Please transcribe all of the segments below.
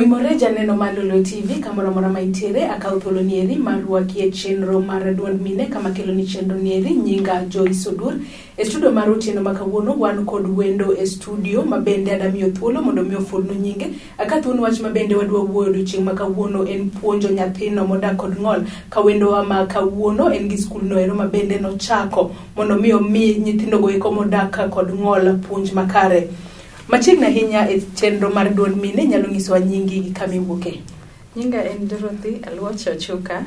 Oimore janeno mar Lolwe TV kamoro amora ma intiere, akawo thuolo nieri mar rwaki e chenro mar duond mine kama kelo ni chenro nieri nyinga Joyce Odur. E studio mar otieno ma kawuono wan kod wendo e studio ma bende adamiyo thuolo mondo mi ofulnu nyinge. Aka thuon wach ma bende wadwa wuoyo odiochieng' ma kawuono en puonjo nyathino modak kod ng'ol. Ka wendowa ma kawuono en gi skul no ero ma bende nochako mondo mi omi nyithindogo eko modak kod ng'ol puonj makare. Machiegni ahinya e chenro mar duond mine nyalo nyisowa nyingi gi kama iwuoke. Nyinga en Dorothy Aluoch Ochuka.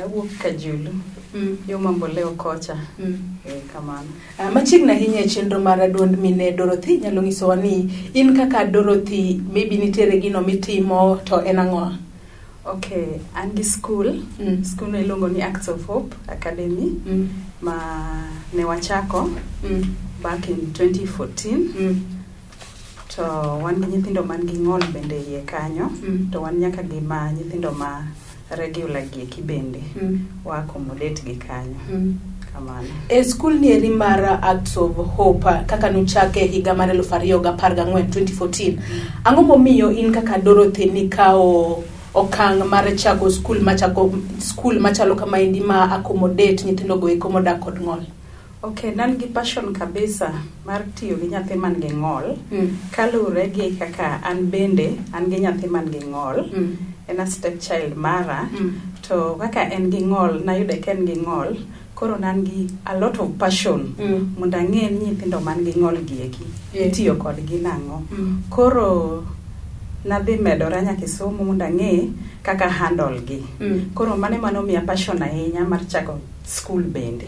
Awuok Kajulu. Yo Mamboleo kocha. Kamano. Machiegni ahinya e chenro mar duond mine Dorothy nyalo nyisowa ni in kaka Dorothy maybe nitiere gino mitimo to en ang'o? Okay, an gi school. School no iluongo ni Acts of Hope Academy ma ne wachako back in 2014. To wan gi nyithindo man gi ng'ol bende iye kanyo. To wan nyaka gi ma nyithindo ma regular gi eki bende. Wa accommodate gi kanyo. Kamano. E skul ni eri mar Acts of Hope kaka nuchake higa mar 2014 2014. Ang'o momiyo in kaka Dorothy nikawo okang' mar chako skul machako skul machalo kamaendi ma accommodate nyithindo go eko modak kod ng'ol? Okay, nan gi passion kabisa mar tiyo gi nyathi man gi ng'ol. Kaluwore gi kaka an bende an gi nyathi man gi ng'ol. En a step child mara. To kaka en gi ng'ol, nayude ka en gi ng'ol. Koro nan gi a lot of passion mondo ang'e ni nyithindo man gi ng'ol gi eki itiyo kodgi nang'o. Koro nadhi medora nyaka e somo mondo ang'e kaka handle gi. Koro mano ema nomiya passion ahinya mar chako school bende.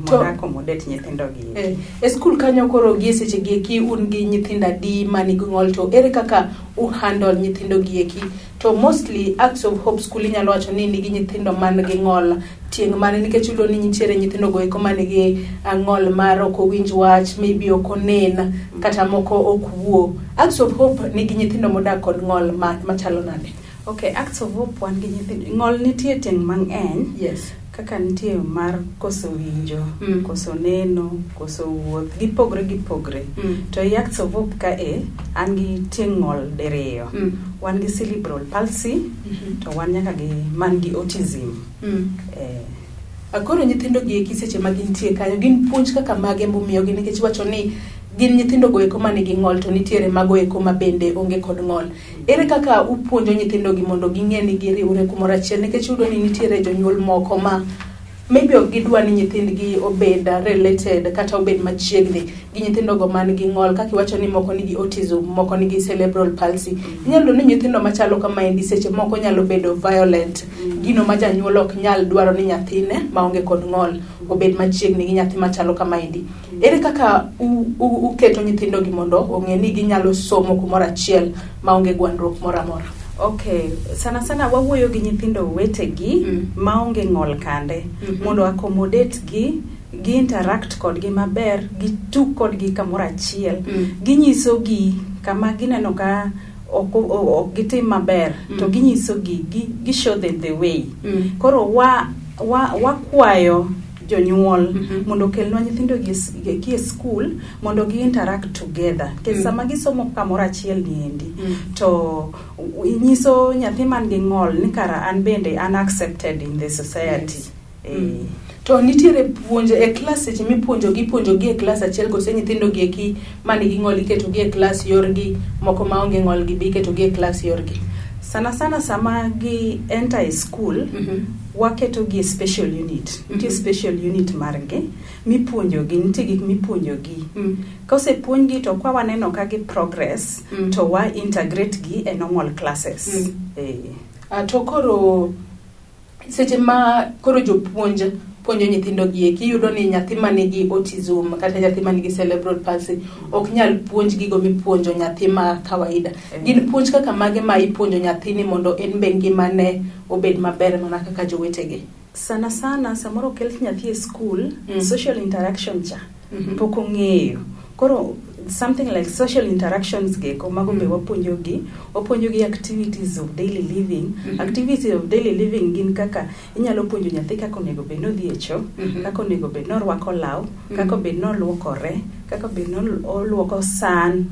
Mondo accommodate nyithindo gi. E skul kanyo koro gi e seche gi eki un gi nyithindo adi manigi ng'ol to ere kaka u handle nyithindo gi eki? To mostly Acts of Hope School inyalo wacho ni nigi nyithindo man gi ng'ol tieng' mane nikech iyudo ni nitiere nyithindo go eko manigi ng'ol mar ok owinj wach, maybe ok onen, kata moko ok wuo. Acts of Hope nigi nyithindo modak kod ng'ol machalo nade? Okay, Acts of Hope wan gi nyithindo ng'ol nitie tieng' mang'eny. Kaka nitie mar koso winjo, koso neno, koso wuoth, gipogre gipogre. To e Acts of Hope ka e, an gi tieng' ng'ol diriyo. Wan gi cerebral palsy, to wan nyaka gi man gi autism. Koro nyithindo gi eki seche ma gintie kanyo, gin puonj kaka mage mumiyogi nikech iwacho ni gin nyithindo go eko manigi ng'ol to nitiere mago eko ma bende onge kod ng'ol. Ere kaka upuonjo nyithindo gi mondo ging'e ni giriwre kumoro achiel nikech iyudo ni nitiere jonyuol moko ma maybe ok gidwa ni nyithindgi obed related kata obed machiegni gi nyithindo go man gi ng'ol kaka iwacho ni moko nigi autism, moko nigi cerebral palsy. Inyalo yudo ni nyithindo machalo kamaendi seche moko nyalo bedo violent. Gino ma janyuol ok nyal dwaro ni nyathine maonge kod ng'ol obed machiegni gi nyathi machalo kamaendi. Ere kaka uketo nyithindo gi mondo ong'e ni ginyalo somo kumoro achiel maonge gwandruok moro amora? Okay, sana sana wawuoyo gi nyithindo wetegi maonge ng'ol kande mondo accommodate gi, gi interact kodgi maber, gitug kodgi kamoro achiel. Ginyiso gi kama gineno ka ok gitim maber to ginyiso gi, gi show them the way. Koro wakwayo jonyuol mondo okelnwa nyithindo gi e school mondo gi interact together. Nikech sama gisomo kamoro achiel niendi, to nyiso nyathi man gi ng'ol ni kara an bende an accepted in the society. To nitiere puonj e klas seche mipuonjogi, ipuonjogi e klas achiel kose nyithindo gi eki manigi ng'ol iketogi e klas yorgi, moko maonge ng'ol gi be iketogi e klas yorgi? Sana sana sama gi enter e school, waketogi e special unit. Nitie special unit margi mipuonjogi, nitie gik mipuonjogi. Kosepuonjgi to kwa waneno ka gi progress, to wa integrate gi e normal classes. To koro seche ma koro jopuonj puonjo nyithindo gi eki, iyudo ni nyathi manigi autism kata nyathi manigi cerebral palsy ok nyal puonj gigo mipuonjo nyathi ma kawaida. Gin puonj kaka mage ma ipuonjo nyathini mondo en be ngimane obed maber mana kaka jowetege? Sana sana samoro okel nyathi e school, social interaction cha pok ong'eyo. Koro something like social interactions geko mago be wapuonjogi. Wapuonjogi activities of daily living. Activities of daily living gin kaka inyalo puonjo nyathi kaka onego bed ni odhi e cho, kaka onego bed ni orwako law, kaka obed ni oluokore, kaka obed ni oluoko san,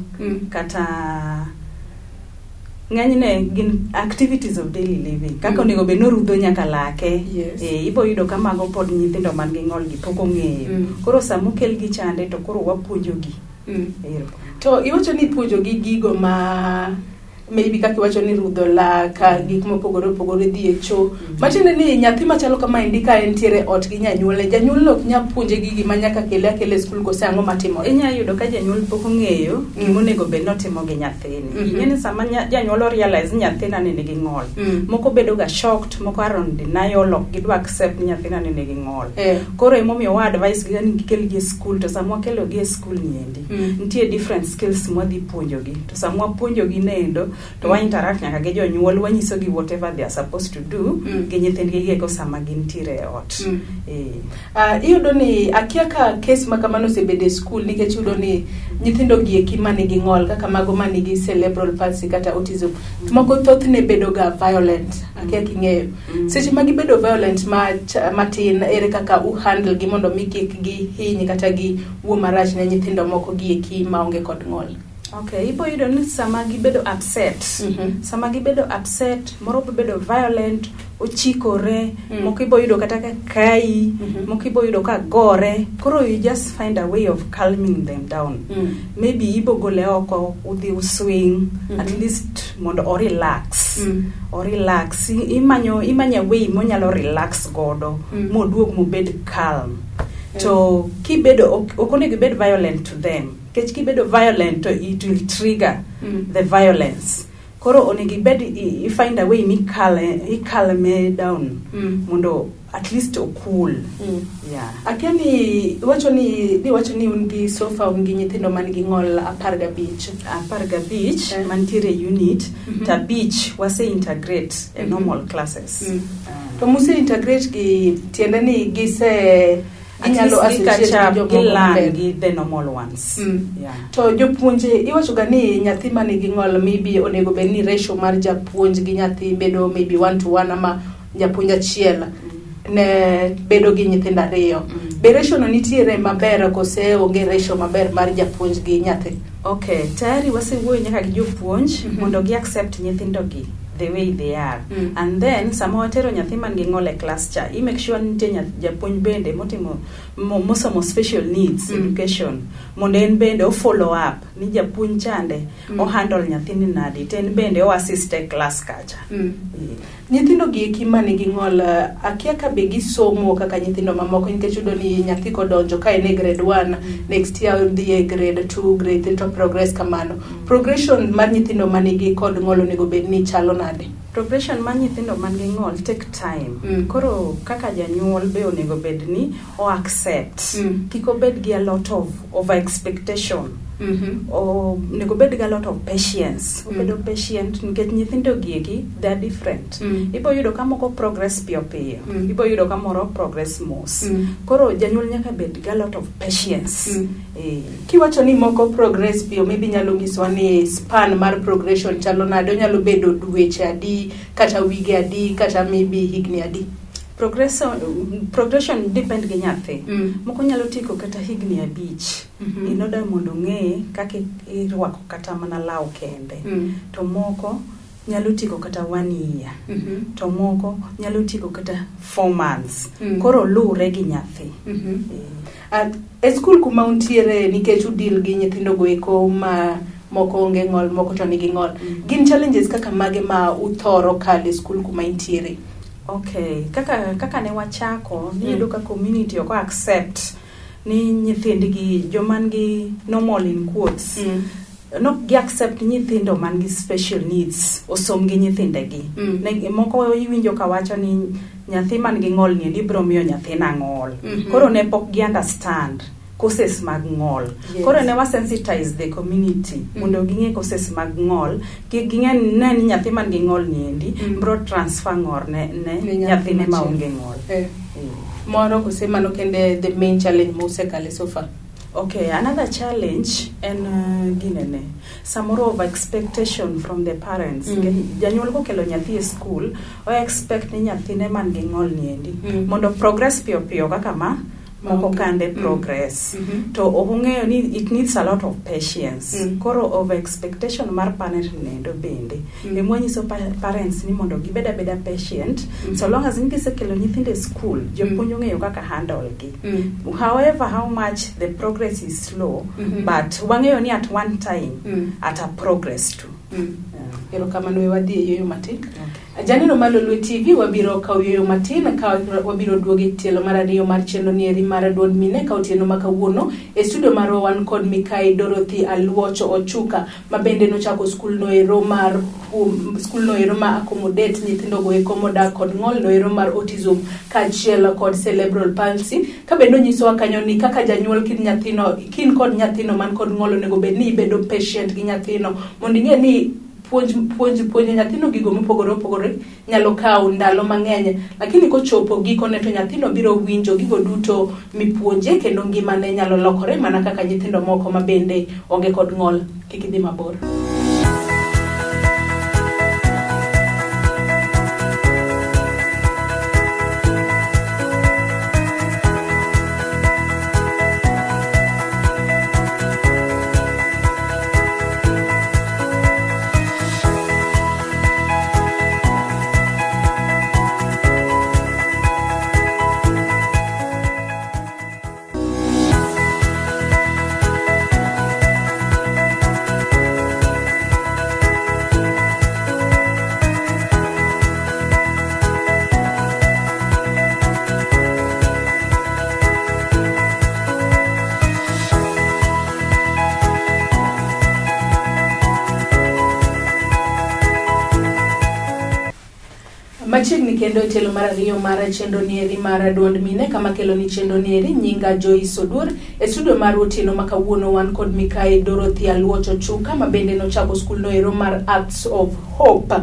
kata Ng'enyne gin activities of daily living kaka onego bed ni orudho nyaka lake. Ibo yudo ka mago pod nyithindo man gi ng'ol gi pok ong'eyo. Koro sama okelgi chande to koro wapuonjogi. To iwacho ni ipuonjogi gigo ma maybe kaka iwacho ni rudho lak, gik mopogore opogore, dhi e cho. Matiende ni nyathi machalo kamaendi ka entiere ot gi janyuolne, janyuolne ok nyal puonje gigi ma nyaka kele akela e skul kose ang'o matimore? Inya yudo ka janyuol pok ong'eyo gima onego bed ni otimo gi nyathini. Ing'e ni sama janyuol o realize ni nyathina ni nigi ng'ol, moko bedo ga shocked, moko are on denial, ok gidwa accept ni nyathina ni nigi ng'ol. Koro emomiyo wa advise gi ni gikel gi e skul, to sama wakelo gi e skul ni endi, nitie different skills mwadhi puonjogi. To sama wapuonjogi nendo, to wa interact nyaka gi jonyuol, wanyisogi whatever they are supposed to do gi nyithindgi gieko sama gintiere e ot. Iyudo ni akia ka case ma kamano osebedo e skul, nikech iyudo ni nyithindo gi eki manigi ng'ol kaka mago manigi cerebral palsy kata autism, moko thothne bedo ga violent, akia king'eyo. Seche ma gibedo violent matin, ere kaka u handle gi mondo mi kik gihiny kata giwuo marach ne nyithindo moko gi eki maonge kod ng'ol? Okay, ibo yudo ni sama gibedo upset, sama gibedo upset, moro bedo violent, ochikore, moko ibo yudo kata ka kai, moko ibo yudo ka gore. Koro you just find a way of calming them down. Maybe ibo gole oko, udhi uswing, at least mondo o relax. O relax. Imanyo way monyalo relax godo, moduog mobed calm. To kibedo, ok onego ibed violent to them. Nikech kibedo violent to it will trigger the violence. Koro onego ibed i find a way mi calm down mondo at least o cool. Yeah. Akia ni iwacho ni un gi so far un gi nyithindo man gi ng'ol 15. 15 mantiere e unit, to 5 wase integrate e normal classes. To muse integrate gi tiende ni gise ginyalo associate gi jomoko maber. Gi the normal ones. Yeah. To jopuonje iwacho ga ni nyathi manigi ng'ol maybe onego bed ni ratio mar japuonj gi nyathi bedo maybe 1 to 1 ama japuonj achiel ne bedo gi nyithindo 2. Be ratio no nitiere maber kose onge ratio maber mar japuonj gi nyathi? Okay, tayari wasewuoyo nyaka gi jopuonj mondo gi accept nyithindo gi the way they are. And then sama watero nyathi man gi ng'ol e class cha, i make sure nitie japuonj bende motimo mosomo special needs education mondo en bende o follow up ni japuonj chande o handle nyathini nadi, to en bende o assist e class kacha. Nyithindo gi eki manigi ng'ol, akia ka be gisomo kaka nyithindo mamoko, nikech yudo ni nyathi kodonjo ka en e grade 1, next year odhi e grade 2, grade 3 to progress kamano. Progression mar nyithindo manigi kod ng'ol onego bed ni chalo nade? Progression mar nyithindo man gi ng'ol take time. Koro kaka janyuol be onego bed ni o accept. Kik obed gi a lot of over expectation. Onego bed gi a lot of patience. Obedo patient nikech nyithindo gi eki they are different. Ibo yudo ka moko progress piyo piyo. Ibo yudo ka moro progress mos. Koro janyuol nyaka bed gi a lot of patience. Kiwacho ni moko progress piyo, maybe nyalo nyisowa ni span mar progression chalo nade? Onyalo bedo dweche adi, kata wige adi, kata maybe higni adi? Progression depend gi nyathi. Moko nyalo tieko kata higni 5. In order mondo ong'e kaka irwako kata mana law kende. To moko nyalo tieko kata 1 year. To moko nyalo tieko kata 4 months. Koro luwre gi nyathi. E skul kuma untiere, nikech udil gi nyithindo go eko ma moko onge ng'ol, moko to nigi ng'ol. Gin challenges kaka mage ma uthoro kalo e skul kuma intiere? Okay, kaka ne wachako, niyudo ka community ok accept ni nyithindgi joman gi normal in quotes. Nok gi accept nyithindo man gi special needs osom gi nyithindegi. Ne, moko iwinjo ka wacho ni nyathi man gi ng'ol ni endi biro miyo nyathina ng'ol. Koro ne pok gi understand causes mag ng'ol. Koro ne wa sensitize the community mondo ging'e causes mag ng'ol, kik ging'e ne ni nyathi man gi ng'ol ni endi biro transfer ng'ol ne Ne nyathi nyathine machielo. maonge ng'ol. Moro kose mano kende the main challenge musekale so far? Okay, another challenge en ginene. Samoro over expectation from the parents. Janyuol kokelo nyathi e school, o expect ni nyathine man gi ng'ol ni endi mondo progress piyo piyo kaka ma. moko kande progress. To ok ong'eyo ni it needs a lot of patience. Koro over expectation mar parent nendo bende. Ema wanyiso parents ni mondo gibed abeda patient. So long as ni gisekelo nyithindo e school, jopuonj ong'eyo kaka handle gi. However how much the progress is slow, but wang'eyo ni at one time at a progress too. Erokamano, we wadhi e yueyo matin. Janeno mar Lolwe TV, wabiro kawo yueyo matin ka wabiro duogo e tielo mar ariyo mar chenro ni eri mar duond mine ka otieno ma kawuono. E studio marwa wan kod Mikai Dorothy Aluocho Ochuka, ma bende nochako skul no ero mar skul no ero ma accommodate nyithindo go eko modak kod ng'ol no ero mar autism kaachiel kod cerebral palsy, ka bende onyisowa kanyo ni kaka janyuol kin nyathino kin kod nyathino man kod ng'ol, onego bed ni ibedo patient gi nyathino mondo ing'e ni puonj puonj puonjo nyathino gigo mopogore opogore nyalo kawo ndalo mang'eny, lakini kochopo gikone to nyathino biro winjo gigo duto mipuonje kendo ngimane nyalo lokore mana kaka nyithindo moko ma bende onge kod ng'ol. Kik idhi mabor. Machiegni kendo e tielo mar ariyo mar chenro nieri mar duond mine, kama kelo ni chenro nieri nyinga Joyce Oduor. E studio mar otieno ma kawuono wan kod Mikai Dorothy Aluoch Ochuka, ma bende nochako skul no ero mar Acts of Hope,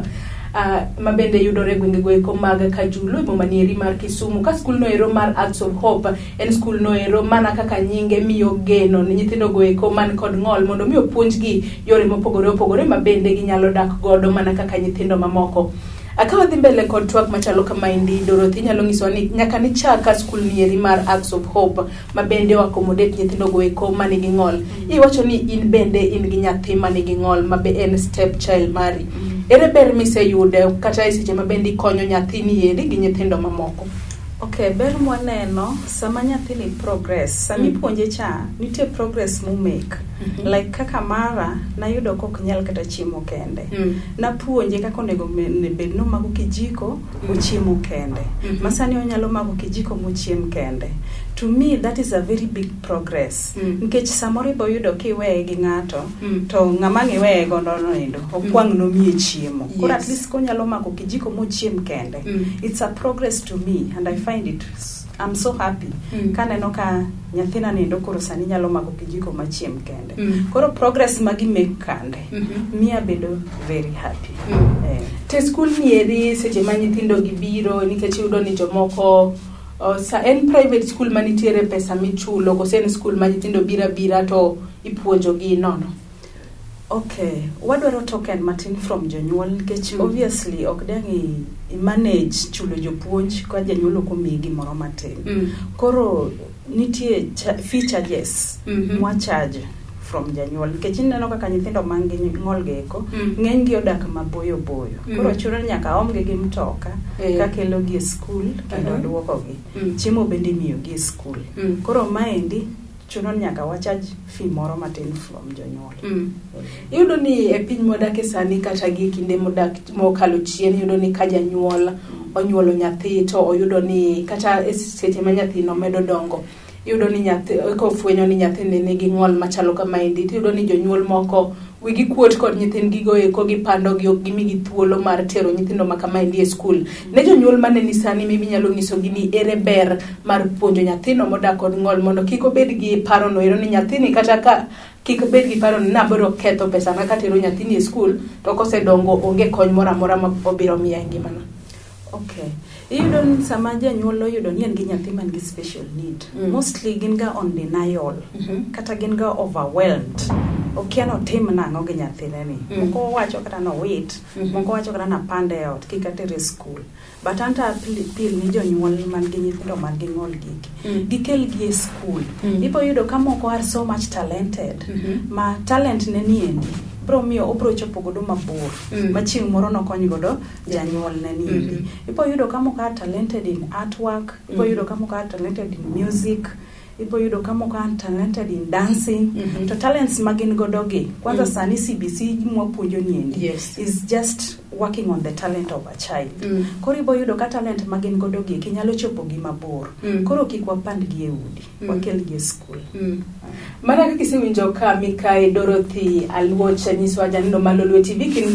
ma bende yudore e gwenge goeko mag Kajulu e boma nieri mar Kisumu. Ka skul no ero mar Acts of Hope en skul no ero mana kaka nyinge miyo geno ne nyithindo goeko man kod ng'ol mondo mi opuonjgi yore mopogore opogore ma bende ginyalo dak godo mana kaka nyithindo mamoko. Ka wadhi mbele kod twak machalo kamaendi, Dorothy, inyalo nyisowa ni nyaka nichak skul nieri mar Acts of Hope ma bende o accommodate nyithindo goeko manigi ng'ol. Iwacho ni in bende in gi nyathi manigi ng'ol ma be en step child mari. Ere ber miseyudo kata e seche ma bende ikonyo nyathini eri gi nyithindo mamoko? Okay, ber mwaneno sama nyathini progress, sama ipuonje cha, nitie progress mumake. Like kaka mara, nayudo kok nyal kata chiemo kende. Napuonje kaka onego bed nomako kijiko, ochiemo kende. Ma sani onyalo mako kijiko mochiem kende. To me that is a very big progress. Nikech samoro ibo yudo kiweye gi ng'ato, to ng'ama ngiweye godo noendo, okwang' nomiye chiemo. Koro at least konyalo mako kijiko mochiem kende. It's a progress to me and I find it, I'm so happy. Kaneno ka nyathina nindo koro sani nyalo mako kijiko machiem kende. Koro progress ma gimake kande, miya bedo very happy. To e skul nieri seche ma nyithindo gi biro, nikech iyudo ni jomoko sa en private school ma nitiere pesa michulo kose en skul ma nyithindo biro abira to ipuonjo gi nono? Okay, wadwaro token matin from jonyuol nikech obviously ok dang' i manage chulo jopuonj ka janyuol ok omiyi gimoro matin. Koro nitie fee charges mwa charge from janyuol nikech ineno kaka nyithindo man gi ng'ol gi eko ng'eny gi odak maboyo boyo. Koro chuno ni nyaka omgi gi mtoka kakelo gi e skul kendo duokogi. Chiemo bende imiyo gi e skul. Koro maendi chuno ni nyaka wa charge fee moro matin from jonyuol. Iyudo ni e piny mwadake sani kata gi kinde modak mokalo chien, iyudo ni ka janyuol onyuolo nyathi to oyudo ni kata e seche ma nyathino medo dongo, iyudo ni nyathi kofwenyo ni nyathini nigi ng'ol machalo kamaendi, tiyudo ni jonyuol moko wigi kuot kod nyithindgigo eko, gipando gi, ok gimigi thuolo mar tero nyithindo ma kamaendi e skul. Ne jonyuol maneni sani, maybe inyalo nyisogi ni ere ber mar puonjo nyathino modak kod ng'ol mondo kik obed gi paro no ero ni nyathini kata ka kik bed gi paro ni nabiro ketho pesana katero nyathini e skul to kosedongo onge kony moro amora ma obiro miya e ngimana. Okay. Iyudo ni sama janyuol oyudo ni en gi nyathi man gi special need, mostly gin ga on denial, kata gin ga overwhelmed. Okia notim nang'o gi nyathine ni. Moko wacho kata nowit, moko wacho kata napande e ot kik atere e skul. But anto appeal ni jonyuol man gi nyithindo man gi ng'ol gigi. Gikel gi e skul. Ibo yudo ka moko are so much talented ma talent ne niendi bro miyo obro chopo godo mabor ma chieng' moro nokony godo janyuol ne niendi. Ibo yudo ka moko are talented in artwork, ibo yudo ka moko are talented in music, ibo yudo ka moko are talented in dancing. To talents ma gin godo gi, kwanza sani CBC mwapuonjo niendi is just working on the talent of a child. Koro ibo yudo ka talent ma gin godo gi eki nyalo chopo gi mabor. Koro kik wapand gi e udi, wakel gi e skul. Mana kaka isewinjo ka Mikai Dorothy Aluoch nyisowa janeno mar Lolwe TV kin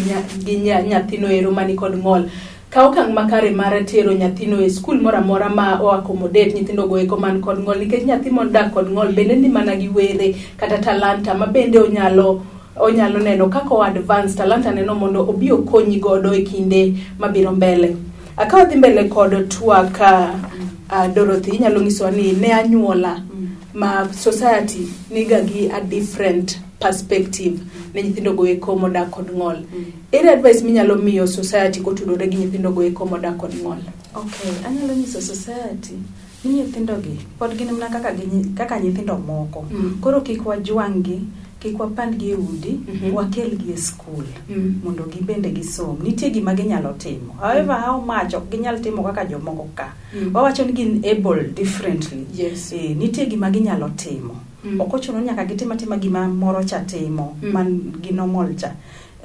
gi nyathino ero mani kod ng'ol. Kaw okang' makare mar tero nyathino e skul moro amora ma o accommodate nyithindo go eko man kod ng'ol, nikech nyathi modak kod ng'ol bende ni mana gi were kata talanta ma bende onyalo neno kaka o advance talanta neno mondo obi okonyi godo e kinde mabiro mbele. Ka wadhi mbele kod twak, Dorothy, inyalo nyisowa ni ne anyuola ma society niga gi a different perspective ne nyithindo go eko modak kod ng'ol. Ere advice minyalo miyo society kotudore gi nyithindo go eko modak kod ng'ol? Okay, anyalo nyiso society ni nyithindo gi pod gin mana kaka nyithindo moko. Koro kik wajwang' gi, kik wapand gi e udi, wakel gi e skul mondo gibende gisom. Nitie gima ginyalo timo. However, how much ok ginyal timo kaka jomoko ka. Wawacho ni gin able differently. Nitie gima ginyalo timo. Ok ochuno ni nyaka gitim atima gima moro cha timo, man gi normal cha,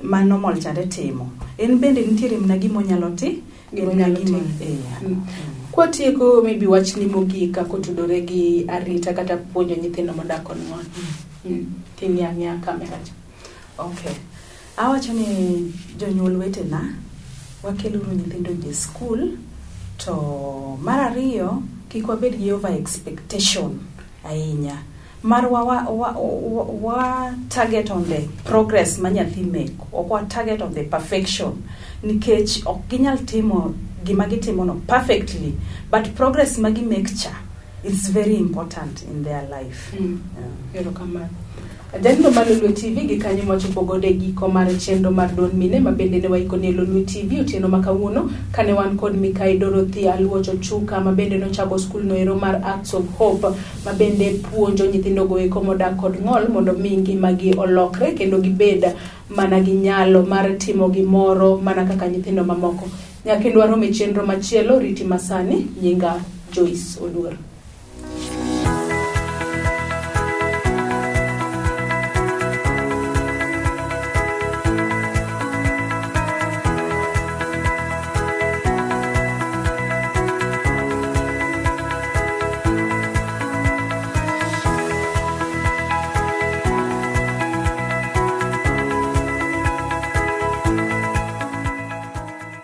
ma normal chande timo. En bende nitiere mana gima onyalo ti, Gima onyalo timo. Kwatieko, maybe wachni mogik kotudore gi arita kata puonjo nyithindo modak kod ng'ol. King'iyo ang'iya kamera cha. Okay. Awacho ni jonyuol wetena, wakeluru nyithindo e skul, to mar ariyo, kik wabed gi over expectation ahinya. Marwa wa target on the progress ma nyathi make, ok wa target on the perfection, nikech ok ginyal timo gima gitimo no perfectly, but progress ma gi make cha, it's very important in their life. Erokamano. Janeno mar Lolwe TV, gi kanyo mwachopo godo e giko mar chenro mar duond mine ma bende ne waiko ne Lolwe TV otieno ma kawuono, kane wan kod Mikai Dorothy Aluoch Ochuka ma bende nochako skul no ero mar Acts of Hope ma bende puonjo nyithindo go eko modak kod ng'ol mondo mi ngimagi olokre kendo gibed mana gi nyalo mar timo gimoro mana kaka nyithindo mamoko. Nyaka kendo warom e chenro machielo, riti masani, nyinga Joyce Oduor.